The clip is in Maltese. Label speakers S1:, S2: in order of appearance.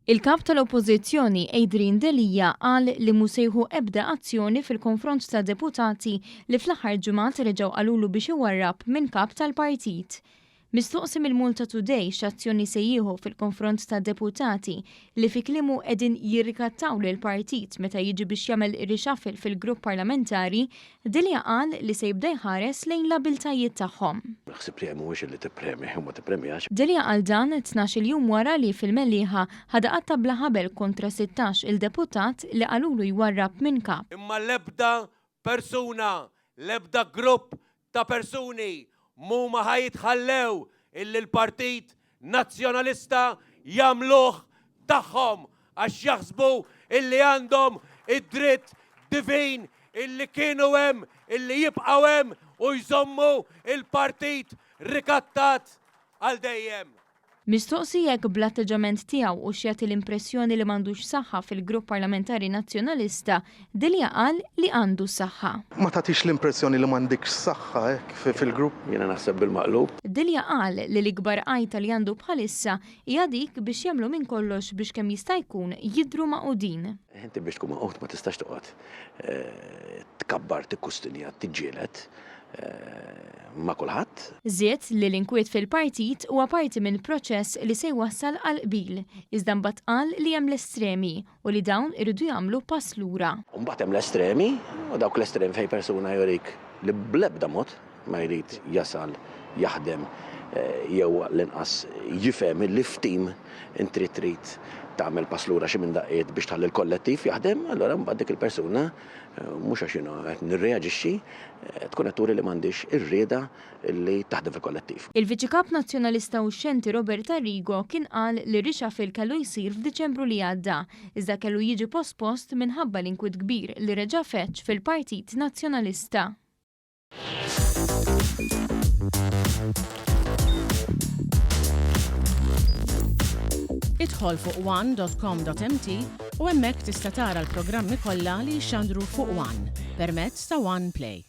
S1: Il-Kap tal-Oppożizzjoni Adrian Delia qal li mhu se jieħu ebda azzjoni fil-konfront ta' deputati li fl-aħħar ġimgħat reġgħu qalulu biex iwarrab minn kap tal-partit. Mistoqsi mill-Malta Today x'azzjoni se jieħu fil-konfront ta' deputati li fi kliemu qegħdin jirrikattaw lill-partit meta jiġi biex jagħmel reshuffle fil-grupp parlamentari, Delia qal li se jibda jħares lejn l-abiltajiet tagħhom.
S2: Ħsieb tiegħi mhuwiex illi tippremja jew ma tippremjax.
S1: Delia qal dan 12-il jum wara li fil-Mellieħa ħadha qatta' bla ħabel kontra 16 il deputat li qalulu jwarrab minn kap.
S3: Imma l-ebda persuna, l-ebda grupp ta' persuni m'huma ħa jitħallew illi l-Partit Nazzjonalista jagħmluh tagħhom għax jaħsbu illi għandhom id-dritt divin illi kienu hemm, illi jibqgħu hemm u jżommu l-partit rikattat għal dejjem.
S1: Mistoqsi jekk bl-atteġġament tiegħu hux jagħti l-impressjoni li m'għandux saħħa fil-Grupp Parlamentari Nazzjonalista, Delia qal li għandu s-saħħa.
S4: Ma tagħtix l-impressjoni li m'għandikx saħħa hekk fil-grupp?
S2: Jiena naħseb bil-maqlub.
S1: Delia qal li l-ikbar għajta li għandu bħalissa hija dik biex jagħmlu minn kollox biex kemm jista' jkun jidhru magħqudin.
S2: Inti biex tkun magħqud ma tistax toqgħod tkabbar, tikkustinja, tiġġieled ma' kulħadd.
S1: Żied li l-inkwiet fil-partit huwa parti minn proċess li se jwassal għal qbil, iżda mbagħad qal li hemm l-estremi u li dawn iridu jagħmlu pass lura.
S2: U mbagħad hemm l-estremi, u dawk l-estremi fejn persuna jurik li bl-ebda mod ma jrid jasal jaħdem jew għall-inqas jifhem li f'tim int trid trid tagħmel pass lura xi minn daqqiet biex tħalli l-kollettiv jaħdem, allura mbagħad dik il-persuna mhux għax jiena qed nirreaġixxi, tkun qed turi li m'għandhiex ir-rieda li taħdem fil-kollettiv.
S1: Il-Viċi Kap Nazzjonalista uxxenti Robert Arrigo kien qal li r-reshuffle kellu jsir f'Diċembru li għadda, iżda kellu jiġi pospost minħabba l-inkwiet kbir li reġa' feġġ fil-Partit Nazzjonalista.
S5: Idħol fuq one.com.mt u hemmhekk tista' tara l-programmi kollha li jixxandru fuq One permezz ta' One Play.